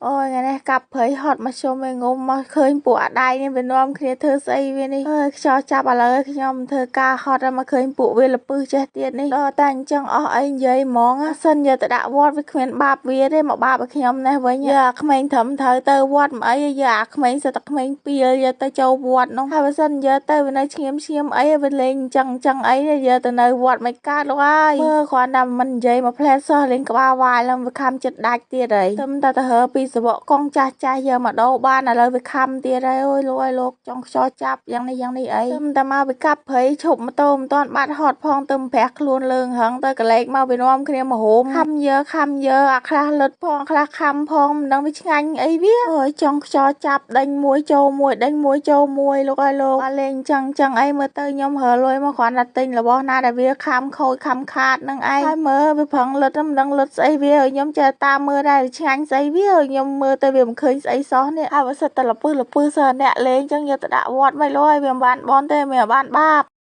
អូយថ្ងៃនេះកាប់ព្រៃហត់មកជុំឯងងុំមកឃើញពួកអាដៃនេះវានាំគ្នាធ្វើស្អីវានេះអើយខ្យល់ចាប់ឥឡូវខ្ញុំធ្វើការហត់មកឃើញពួកវាលពឹសចេះទៀតនេះដល់តែអញ្ចឹងអស់អីនិយាយហ្មងសិនយកទៅដាក់វត្តវាគ្មានបាបវាទេមកបាបឲ្យខ្ញុំនេះវិញយកអាក្មេងត្រឹមត្រូវទៅវត្តមិនអីយកអាក្មេងសិតតែក្មេងពីលយកទៅចូលវត្តនោះហើយបើសិនយកទៅវានៅឈាមឈាមអីវាលេងអញ្ចឹងអញ្ចឹងអីយកទៅនៅវត្តមិនកើតលោកអើយមើលគ្រាន់តែមិននិយាយមកផ្លែសោះលេងក្បាលវាយឡើងវាខំចិត្តដាច់ទៀតហើយទឹមតែទៅហើពីសវកកង់ចាស់ចាស់យកមកដូរបានឥឡូវវាខំទៀតហើយអូយលោកអើយលោកចង់ខ្យល់ចាប់យ៉ាងនេះយ៉ាងនេះអីទឹមតែមកវាកាប់ព្រៃឈប់ម៉ូតូមិនតាន់បាត់ហត់ផងទឹមប្រាស់ខ្លួនលើងហឹងទៅកលែកមកវានាំគ្នាមកហូមខំយើខំយើអាខ្លះលឹតផងខ្លះខំផងមិនដឹងវាឆ្ងាញ់អីវាអូយចង់ខ្យល់ចាប់ដេញមួយចូលមួយដេញមួយចូលមួយលោកអើយលោកអាលេងចឹងចឹងអីមើលទៅខ្ញុំរើលុយមកគ្រាន់តែទិញរបស់ណាដែលវាខំខូចខំខាតនឹងឯងហើយមើលវាប្រឹងលឹតមិនដឹងលឹតស្អីវាខ្ញុំចេះតាមមើលដែរឆ្ងាញ់ស្អីវាខ្ញុំមើលទៅវាមិនឃើញស្អីសោះនេះហើយបើសិតតែលពឹសលពឹសសើអ្នកលេងចឹងយកទៅដាក់វត្តមិនលុយវាមិនបានបនទេវាមិនបានបាប។